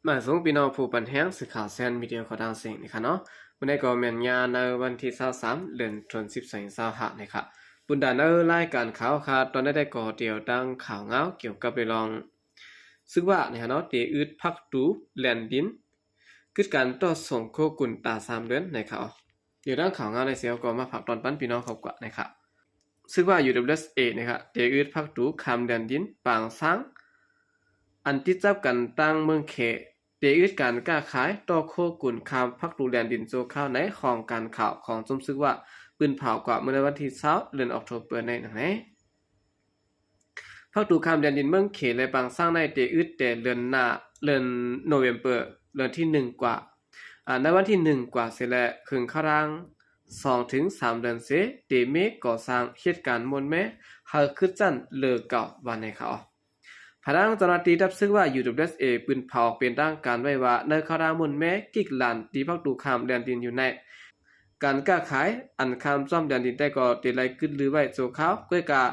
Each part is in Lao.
ມາສົ່ງພີ່ນ້ອງຜູ້ປັນແຮງ ສື່ຂ່າວແຊນມີເດຍຂອງຕ່າງເສັງນີ້ຄ່ະເນາະ. ມື້ນີ້ກໍແມ່ນຍາມໃນວັນທີຊາວສາມ ເດືອນ ເດືອນສິບ ສອງພັນຊາວຫ້ານີ້ຄ່ະ. ບຸນດາໃນລາຍການຂ່າວຄ່ະ ຕອນນີ້ໄດ້ກໍດຽວຕັ້ງຂ່າວງາວກ່ຽວກັບເລື່ອງ ຊຶກວານີ້ຄ່ະເນາະ ເຕະອຶດພັກຕູແລນດິນ ກຶດການຕໍ່ສົ່ງໂຄກຸນຕາສາມເດືອນໃນຂ່າວ. ດຽວຕັ້ງຂ່າວງາວໃນເຊວກໍມາຝາກຕອນປັນພີ່ນ້ອງເຂົ້າກວ່ານະຄະ. ຊຶກວາ UWSA ນະຄະ ເຕະອຶດພັກຕູຂ້າມແດນດິນປາງຊ້າງ ອັນຕິດຈັບກັນຕັ້ງເມືອງເຂ ເຕະອຶດການຄ້າຂາຍຕໍ່ໂຄກຸນຂ້າມພັກຕູແດນດິນຊົ່ວຄາວໃນຫ້ອງການຂ່າວຂອງຊຸມຊຶກວາ ປືນເຜົາກວ່າເມື່ອໃນວັນທີຊາວ ເດືອນອອກໂທເບີນີ້ນະ. ພັກຕູຂ້າມແດນດິນເມືອງເຂ ແລະ ປາງຊ້າງໃນເຕະອຶດແຕ່ເດືອນໜ້າ ເດືອນໂນເວັມເບີ ເດືອນທີໜຶ່ງກວ່າ ອາ ໃນວັນທີໜຶ່ງກວ່າເສຍແລ້ວ ເຖິງຄາວທາງສອງເຖິງສາມເດືອນເສ ເຕເມກໍ່ສ້າງເຂດການໝົນແມ ໃຫ້ຄຶດຊັ້ນເລີເກົ່າວ່າໃນຂ່າວ. ພາຍຫຼັງເຈົ້າໜ້າທີ່ດັບຊຶກວາ UWSA ປືນເຜົາເປັນທາງການໄວ້ວ່າ ໃນຄາວທາງໝົນແມກິກລານທີ່ພັກຕູຂ້າມແດນດິນຢູ່ໃນ ການຄ້າຂາຍອັນຂ້າມຈ້ອມແດນດິນແຕ່ກໍໄດ້ໄລ່ກຶດລືໄວ້ຊົ່ວຄາວ ກ້ອຍກາ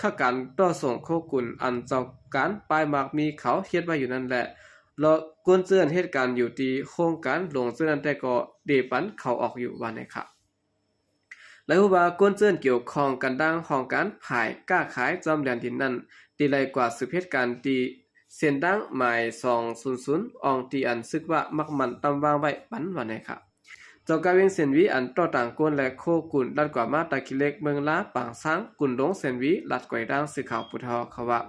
ຂະການຕໍ່ສົ່ງໂຄກຸນອັນເຈົ້າການປ້າຍໝາກມີເຂົາເຮັດໄວ້ຢູ່ນັ້ນແຫຼະ ລະກົນເຈື່ອນເຮັດການຢູ່ທີ່ໂຄງການຫຼວງເຈື່ອນນັ້ນແຕ່ກໍໄດ້ປັນເຂົາອອກຢູ່ວ່າໃນຂ່າວ. ແລະ ຮູ້ວ່າກົນເຈື່ອນກ່ຽວຂ້ອງກັນດັ່ງຫ້ອງການຝ່າຍຄ້າຂາຍຈ້ອມແດນດິນນັ້ນ ໄດ້ໄລ່ກວາດສືບເຫດການທີ່ເສັ້ນທາງໝາຍສອງສູນສູນ ອ່ອງທີ່ອັນຊຶກວາມັກໝັ່ນຕຳວາງໄວ້ປັນວ່າໃນຂ່າວ. ເຈົ້າກາວວຽງເຊນວີ ອັນຕໍ່ຕ່າງກົນ ແລະ ໂຄກຸນ ລັດກວາມາ ຕາຂີ້ເຫຼັກ ເມືອງລາ ປາງຊ້າງ ກຸນຫຼົງເຊນວີ ລັດກວາຍດາງ ສື່ຂ່າວຜູ້ເຖົ້າເຂົາວ່າ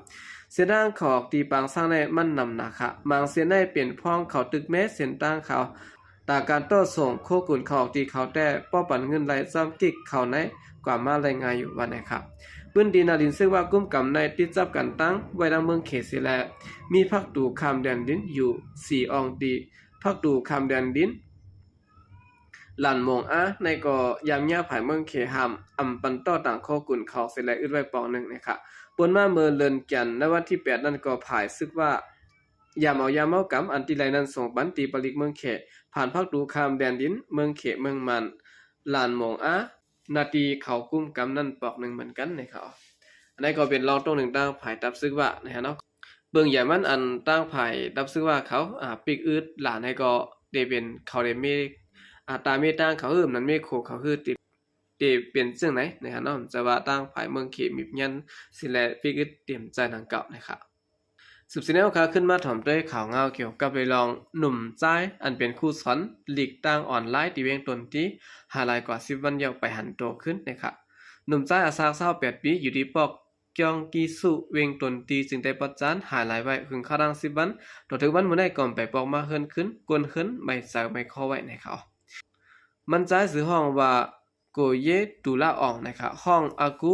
ເສັ້ນທາງເຂົ້າອອກທີ່ປາງຊ້າງໃນມັນໜຳໜາຄະ ບາງເສັ້ນໃນເປັນພອງເຂົ້າຕຶກແມ້ເສັ້ນທາງເຂົ້າ ຕາການຕໍ່ສົ່ງໂຄກຸນເຂົ້າອອກທີ່ເຂົາແຕ່ບໍ່ປັນເງິນໄລ່ຈ້ອມກິກເຂົ້າໃນກວາມາໄດ້ງ່າຍຢູ່ວ່າໃນຂ່າວ. ພື້ນທີ່ໜ້າດິນຊຶກວາກຸມກຳໃນຕິດຈັບກັນຕັ້ງໄວ້ນຳເມືອງເຂເສແລະ ມີພັກຕູຂ້າມແດນດິນຢູ່ສີ່ອ່ອງທີ່ ພັກຕູຂ້າມແດນດິນ ລານມົງອາ ໃນກໍຍາມຍາພາຍເມືອງເຂຫ້າມ ອຳປັນຕໍ່ຕ່າງໂຄກຸນເຂົາເສແລະອຶດໄວ້ປອກໜຶ່ງໃນຂະ ປົນມາເມື່ອເດືອນກັນ ໃນວັນທີແປດນັ້ນກໍພາຍຊຶກວາ ຍາມເອົາຢາເມົາກຳ ອັນຕິໄລນັ້ນສົ່ງປັນຕີປະລິກເມືອງເຂ ຜ່ານພັກຕູຂ້າມແດນດິນເມືອງເຂ ເມືອງມານ ລານມົງອາ ນາທີ່ເຂົາກຸມກຳນັ້ນປອກໜຶ່ງເໝືອນກັນໃນຂະ. ອັນໃດກໍເປັນລອງຕົງໜຶ່ງຕ່າງຝ່າຍດັບຊຶກວາໃນຂະເນາະ. ເບິ່ງຢ່າງມັນ ອັນຕ່າງຝ່າຍດັບຊຶກວາເຂົາ ອາ ປິກອຶດຫຼານໃຫ້ກໍໄດ້ເປັນເຂົາໄດ້ເມ ອາ ຕາເມຕາງເຂົາ ເຮີບນັ້ນເມໂຄເຂົາ ຄື ເຕເປັນຈັ່ງໃດນະຄະເນາະ ຈະວ່າຕ່າງຝ່າຍເມືອງເຂມີບຍັນຊິແລະ ພິກອຶດເຕັມໃຈດັ່ງເກົ່ານະຄະ. ສືບເສຍແນວຄາ ຂຶ້ນມາຖອມດ້ວຍຂ່າວງາວກ່ຽວກັບເລື່ອງໜຸ່ມຊາຍ ອັນເປັນຄູສອນລີກຕ່າງອອນລາຍທີ່ວຽງຕົນຕີ ຫາຍຫຼາຍກວ່າສິບວັນແລ້ວ ໄປຫັນໂຕຂຶ້ນນະຄະ. ໜຸ່ມຊາຍອາສາຊາວແປດປີ ຢູ່ທີ່ປອກ ກຽງກີຊູ ວຽງຕົນຕີ ຈຶ່ງໄດ້ປະຈານຫາຍລາຍໄວ້ ເຖິງຄາວທາງສິບວັນ ຕໍ່ເຖິງວັນມື້ໃດກໍໄປປອກມາເຮືອນຄືນ ກວນເຮືອນໄມ້ເສົາໄມ້ຄໍໄວ້ໃນເຂົາ. ມັນຈາຍຊື່ຮ້ອງວ່າ ໂກເຢຕູລາອອງ ນະຄະ ຮ້ອງອາກູ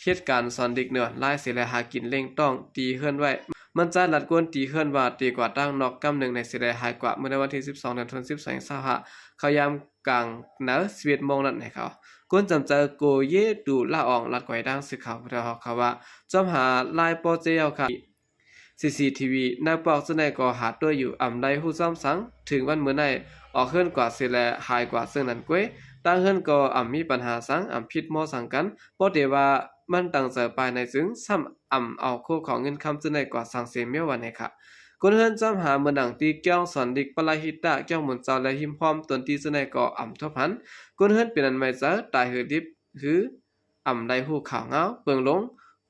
ເຮັດການສອນເດັກເໜືອລາຍເສແລະ ຫາກິນລ້ຽງຕ້ອງຕີເຮືອນໄວ້. ມັນຈາຍລັດກວນຕີເຮືອນວ່າ ຕີກວ່າທາງນອກກຳໜຶ່ງໃນເສແລະ ຫາຍກວ່າເມື່ອໃນວັນທີສິບສອງ ເດືອນສິບສອງ ສອງພັນຊາວຫ້າ ເຂົ້າຍາມກາງໜາວ ສິບເອັດໂມງນັ້ນໃນເຂົາ. ກົນຈຳເຈີໂກເຢຕູລາອອງ ລັດກວາຍດາງ ສື່ຂ່າວຜູ້ເຖົ້າເຮົາເຂົາວ່າ ຈອມຫາລາຍປໍເຈ້ເຮົາຄະ ຊີຊີທີວີ ໃນປອກຈຸດໃດກໍຫາຕົວຢູ່ ອຳໄດ້ຮູ້ຊອມສັງ ເຖິງວັນມື້ໃນ ອອກເຮືອນກວ່າເສແລະ ຫາຍກວ່າເຊິ່ງນັ້ນກວຍ ຕ່າງເຮືອນກໍອຳມີປັນຫາສັງ ອຳຜິດມໍສັງກັນ ບໍ່ເຕວ່າມັນຕັ້ງໃຈປາຍໃນ ຈຶ່ງຊ້ຳອຳເອົາໂຄຂອງເງິນຄຳ ຈຶ່ງໄດ້ກວ່າສັງເສມຽວວ່າໃນຂະ. ຄົນເຮືອນຈອມຫາເມືອງດັງ ທີ່ກຽງສອນດິກ ປະລາຫິຕະ ກຽງໝູນເຈົ້າ ແລະ ຮິມພ້ອມຕົນທີ່ ຈຶ່ງໄດ້ກໍອຳທົບຫັນ ຄົນເຮືອນເປັນອັນໄໝ້ເຈີ ຕາຍ ຫຼື ດິບ ຫຼື ອຳໄດ້ຮູ້ຂ່າວງາວ ເບິ່ງລົງ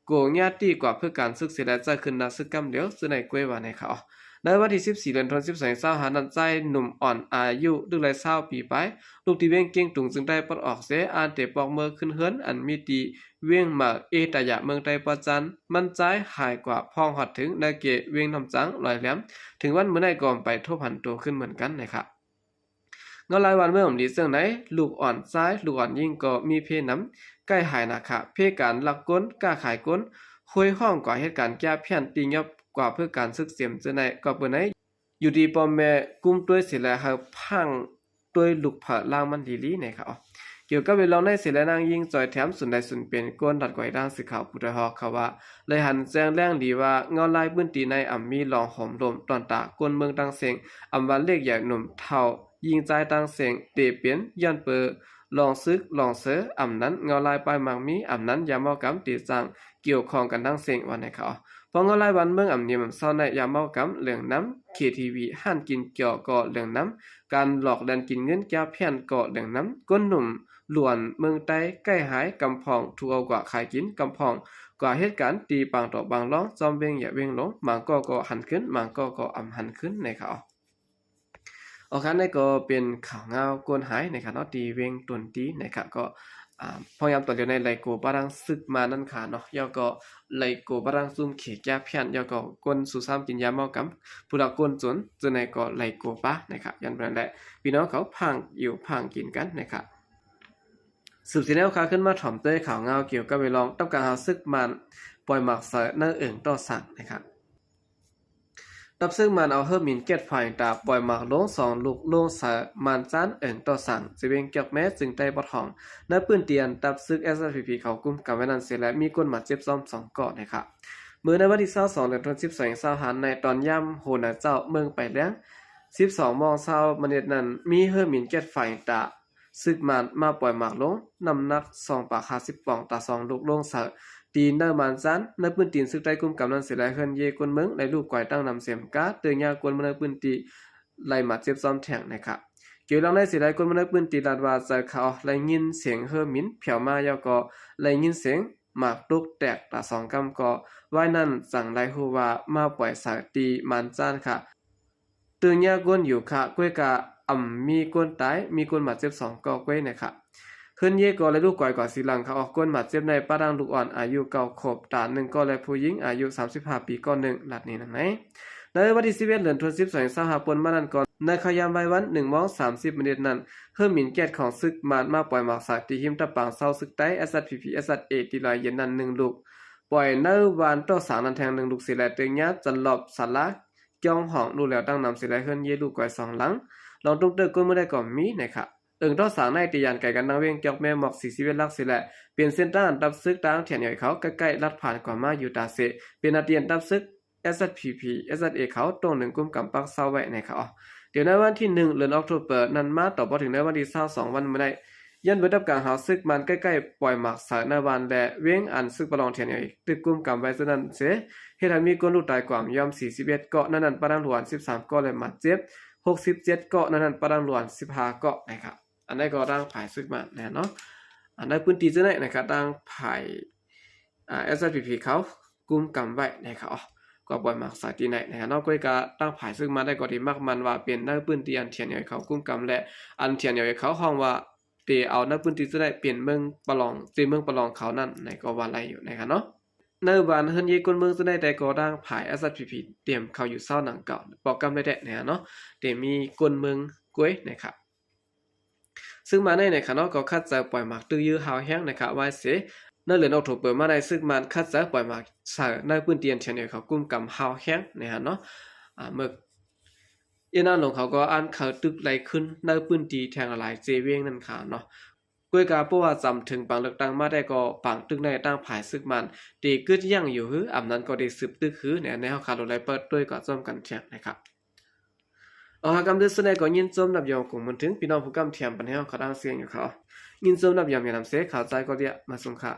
ໂກຍາຕິກວ່າເພື່ອການສຶກເສຍແລະ ຈະຂຶ້ນໜ້າຊຶກກຳດຽວ ຈະໄດ້ກວຍວ່າໃນເຂົາ. ໃນວັນທີສິບສີ່ ເດືອນສິບສອງ ສອງພັນຊາວຫ້ານັ້ນ ຊາຍໜຸ່ມອ່ອນອາຍຸລຶກໄດ້ຊາວປີປາຍ ລູກທີ່ວຽງກຽງຕຸງ ຈຶ່ງໄດ້ປອດອອກເສຍ ອ່ານເຕະປອກເມືອຂຶ້ນເຮືອນ ອັນມີທີ່ວຽງເໝີເອຕາຍະ ເມືອງໄຕປະຈັນ ມັນຈາຍຫາຍກວ່າ ພ້ອງຮອດເຖິງໃນເຂດວຽງນ້ຳຈັງ ລອຍແຫຼມ ເຖິງວັນມື້ໃນກໍໄປທົບຫັນໂຕຂຶ້ນເໝືອນກັນໃນຂະ. ເງົາລາຍບ້ານເມືອງອຳດີເຊິ່ງໃນ ລູກອ່ອນຊາຍ ລູກອ່ອນຍິງກໍມີເພນຳ ໃກ້ຫາຍໜາຂະ ເພການລັກກົນ ຄ້າຂາຍຄົນ ໂຫຍຮ້ອງກວ່າເຫດການແກ້ພຽນ ຕີຫຍັບກວ່າເພື່ອການຊຶກເສມ ເຈີໃນກໍເປີໃນ ຢູ່ດີພໍ່ແມ່ກຸມຕົວຍເສແລະ ໃຫ້ພັງຕົວຍລຸກເຜີລ້າງມັນລີໆໃນເຂົາ. ກ່ຽວກັບເລື່ອງໃນເສແລະ ນາງຍິງຈອຍແຖມ ສູນໄດ້ສູນເປັນ ກົນລັດກວາຍດາງ ສື່ຂ່າວຜູ້ເຖົ້າເຮົາເຂົາວ່າ ໄດ້ຫັນແຈ້ງແລງດີວ່າ ເງົາລາຍພື້ນທີ່ໃນອຳມີລອງໂຫມລົມ ຕອນຕາຄົນເມືອງຕ່າງເສັງ ອຳວ່າເລກໃຫຍ່ໜຸ່ມເຖົ້າ ຍິງຊາຍຕ່າງເສັງ ເຕເປັນຍ້ອນເປີລອງຊຶກ ລອງເຊີ ອຳນັ້ນເງົາລາຍປ້າຍມັກມີ ອຳນັ້ນຢາເມົາກຳ ເຕຈ້າງ ກ່ຽວຂ້ອງກັນທັງເສັງວ່າໃນເຂົາ. ພວກເຮົາລາຍວັນເມືອງອຳນຽມອຳເຊົາໃນຢາມເມົາກຳເລື່ອງນຳ, ເຄທີວີ ຮ້ານກິນເກຍກໍເລື່ອງນຳ, ການຫຼອກແລ່ນກິນເງິນແກ້ວພຽນກໍເລື່ອງນຳ, ຄົນໜຸ່ມຫຼວນເມືອງໃຕ້ໃກ້ຫາຍ, ກຳພອງຖືກເອົາກວ່າຂາຍກິນ, ກຳພອງກວ່າເຮັດການທີ່ບາງຕໍ່ບາງລອງ ຈອມເວັງຢາກເວັງລົງ, ບາງກໍກໍຫັນຂຶ້ນ, ບາງກໍກໍອຳຫັນຂຶ້ນ ໃນຂ່າວ. ອອກຄັນໃນກໍເປັນຂ່າວງາວຄົນຫາຍໃນຂະເນາະ ທີ່ເວັງຕົນຕີໃນຂະ ກໍ ອາ ພະຍາຍາມຕອນດຽວໃນໄລ່ໂກປະດັງຊຶກມານັ້ນຂະເນາະ ແລ້ວກໍໄລ່ໂກປະດັງຊຸມເຂດແກ້ພຽນ ແລ້ວກໍຄົນຊູ້ຊ້ຳກິນຢາເມົາກຳ ຜູ້ລັກຄົນຈົນ ເຊິ່ງໃນກໍໄລ່ໂກປະໃນຂະ ຍ້ອນເປັນນັ້ນແຫຼະ ພີ່ນ້ອງເຂົາພັງຢູ່ພັງກິນກັນໃນຂະ. ສືບສີແນວຂາຂຶ້ນມາຖອມເຕີຍຂ່າວງາວກ່ຽວກັບເວລອງ ຕັບກາງຫາວຊຶກມານປ່ອຍໝາກເສີໃນເອີ່ງຕໍ່ສາງໃນຂະ. ຕັບຊຶກມານເອົາເຮີບໝິນແກັດໄຟຕາປ່ອຍໝາກລົງສອງລູກລົງໃສ່ມານຈານເອີ່ງຕໍ່ສາງ ເຊເວັງກຽກແມ້ ຈຶ່ງໄຕ້ບໍ່ທອງ ໃນພື້ນທີ່ອັນຕັບຊຶກ ເອສເອສພີພີ ເຂົາກຸມກຳໄວ້ນັ້ນເສຍ ແລະ ມີຄົນບາດເຈັບຊ້ອມສອງກໍໃນຂະ. ເມື່ອໃນວັນທີຊາວສອງ ເດືອນສິບສອງ ສອງພັນຊາວຫ້າ ໃນຕອນຍາມໂຫນາເຈົ້າເມືອງປາຍແລງ ສິບສອງໂມງຊາວມານິດນັ້ນ ມີເຮີບໝິນແກັດໄຟຕາ ຊຶກມານມາປ່ອຍໝາກລົງ ນ້ຳໜັກສອງປາກຫ້າສິບປອງ ຕາສອງລູກລົງໃສ່ ຕີນເນີມານຈານ ໃນພື້ນທີ່ຊຶກໄຕ້ກຸມກຳນັ້ນເສຍ ແລະ ເຮືອນເຢຄົນເມືອງໄດ້ລູກກວາຍຕັ້ງນຳເສມກາ ເຕີຍຍາກວນເມືອງໃນພື້ນທີ່ໄດ້ບາດເຈັບຊ້ອມແທ້ງໃນຂະ. ກ່ຽວເລື່ອງໃນເສຍ ແລະ ຄົນເມືອງໃນພື້ນທີ່ລາດວ່າ ເຈົ້າເຂົາໄດ້ຍິນສຽງເຮີບໝິນແຜ່ວມາ ແລ້ວກໍໄດ້ຍິນສຽງໝາກຕົກແຕກຕາສອງກຳກໍ ວາຍນັ້ນຈັ່ງໄດ້ຮູ້ວ່າມາປ່ອຍໃສ່ຕີມານຈານຂະ. ເຕີຍຍາກວນຢູ່ຂະ ກ້ວຍກະອຳມີຄົນຕາຍ ມີຄົນບາດເຈັບສອງກໍກ້ວຍນະຂະ. ເຮືອນເຢກໍໄດ້ລູກກວາຍກວ່າສີ່ຫຼັງຂະ ອອກຄົນບາດເຈັບໃນປະດັງລູກອ່ອນອາຍຸເກົ້າຂວບຕາໜຶ່ງກໍ ແລະ ຜູ້ຍິງອາຍຸສາມສິບຫ້າປີກໍໜຶ່ງ ລັດນີ້ນຳໃນ. ໃນວັນທີສິບເອັດ ເດືອນສິບສອງ ສອງພັນຊາວຫ້າ ປ່ນມານັ້ນກໍ ໃນຂ່າວຍາມວາຍວັນໜຶ່ງໂມງສາມສິບມານິດນັ້ນ ເຮີບໝິນແກັດຂອງຊຶກມານມາປ່ອຍໝາກໃສ່ທີ່ຮິມຕະປາງເຊົາຊຶກໄຕ້ ເອສເອສພີພີ ເອສເອສເອ ທີ່ລອຍເຢັນນັ້ນໜຶ່ງລູກ ປ່ອຍໃນວານຕໍ່ສາງນັ້ນແທ້ງໜຶ່ງລູກເສຍ ແລະ ເຕີຍຍາຈັນລອບສາລາ ກ່ຽວຫ້ອງລູກແລ້ວຕັ້ງນຳເສຍ ແລະ ເຮືອນເຢລູກກວາຍສອງຫຼັງ ລອງຕຸ້ມເຕີກວນເມືອງໄດ້ກໍມີໃນຂະ. ເອີ່ງຕໍ່ສາງໃນທີ່ຢ້ານໄກກັນນຳເວັງກຽກແມ້ ໝອກສີ່ສິບເອັດຫຼັກເສຍ ແລະ ເປັນເສັ້ນທາງອັນຕັບຊຶກຕາງ ທີເອັນເອັລ ເຂົາໃກ້ໆລັດຜ່ານກວ່າມາຢູ່ຕາເສ ເປັນໜ້າທີ່ອັນຕັບຊຶກ ເອສເອສພີພີ ເອສເອສເອ ເຂົາຕົງໜຶ່ງກຸມກຳປັກເຊົາໄວ້ໃນຂະ. ດຽວໃນວັນທີໜຶ່ງ ເດືອນອອກໂທເບີນັ້ນມາ ຕໍ່ບໍ່ເຖິງໃນວັນທີຊາວສອງວັນມາໄດ້ ຍ້ອນເບີດດັບກາງຫາວຊຶກມານໃກ້ໆປ່ອຍໝາກໃສ່ໃນວານ ແລະ ເວງອັນຊຶກປະລອງ ທີເອັນເອັລ ຕຶກກຸມກຳໄວ້ເຊັ່ນນັ້ນເສ ເຮັດໃຫ້ມີຄົນລູກຕາຍກວ່າມຍອມສີ່ສິບເອັດເກາະ ໃນນັ້ນປະດັງຫຼວນສິບສາມເກາະ ແລະ ບາດເຈັບຫົກສິບເຈັດເກາະ ໃນນັ້ນປະດັງຫຼວນສິບຫ້າເກາະນະຄະ. ອັນໃດກໍທາງຝ່າຍຊຶກມານນະເນາະ ອັນໃດພື້ນທີ່ເຈົ້າໃນນະຄະ ທາງຝ່າຍ ອາ ເອສເອສພີພີ ເຂົາກຸມກຳໄວ້ນະຄະ ກໍປ່ອຍໝາກໃສ່ທີ່ໃນນະຄະເນາະ. ກໍກະທາງຝ່າຍຊຶກມານໄດ້ກໍໄດ້ມັກໝັ້ນວ່າເປັນໃນພື້ນທີ່ອັນ ທີເອັນເອ ເຂົາກຸມກຳ ແລະ ອັນ ທີເອັນເອ ເຂົາຮ້ອງວ່າ ເຕເອົາໃນພື້ນທີ່ເຈົ້າໃນເປັນເມືອງປະລອງ ເປັນເມືອງປະລອງເຂົານັ້ນນະ ກໍວ່າໄດ້ຢູ່ນະຄະເນາະ. ໃນບ້ານເຮືອນເຢຄົນເມືອງເຈົ້າໃນ ແຕ່ກໍທາງຝ່າຍ ເອສເອສພີພີ ຕຽມເຂົ້າຢູ່ເຊົ້າໜັງເກົ່າ ປອກກຳໄດ້ແທ້ນະເນາະ ແຕ່ມີຄົນເມືອງກວຍນະຄະ. ຊຶ່ງມາໃນນະຄະເນາະ ກໍຂັດໃຈປ່ອຍໝາກຕຶກຢື້ອຮ້າວແຮງນະຄະ ວ່າເສ ໃນເດືອນອອກໂທເບີມາໃນ ຊຶກມານຂັດໃຈປ່ອຍໝາກໃສ່ໃນພື້ນທີ່ອັນ ທີເອັນເອ ເຂົາກຸມກຳຮ້າວແຮງນະຄະເນາະ. ອາ ເມືອງ ເອນານຫຼົງເຂົາກໍອັນເຂົາຕຶກໄລ່ຂຶ້ນໃນພື້ນທີ່ແທງຫຼາຍເຈເວງນັ້ນຂະເນາະ. ກວຍກາເພາະວ່າຈຳເຖິງປາງເລືອກຕັ້ງມາແຕ່ກໍປາງຕຶກໃນທາງຝ່າຍຊຶກມານ ເຕກຶດຢັ້ງຢູ່ຫື ອຳນານກໍເຕສືບຕຶກຫື ໃນ ໃນເຮົາຄາໂລໄລເປີດດ້ວຍກໍຈ້ອມກັນແທງນະຄະ. ເອົາ ຫາກຳເດີດສຸດໃນກໍຍິນຊົມນັບຍອມກົງມວນເຖິງ ພີ່ນ້ອງຜູ້ກຳທຽມປັນແຮງເຮົາຂະດາງສຽງຢູ່ເຂົາ ຍິນຊົມນັບຍອມຍານຳເສ ຂາວໃຈກໍເດຍມາສົ່ງຂະ.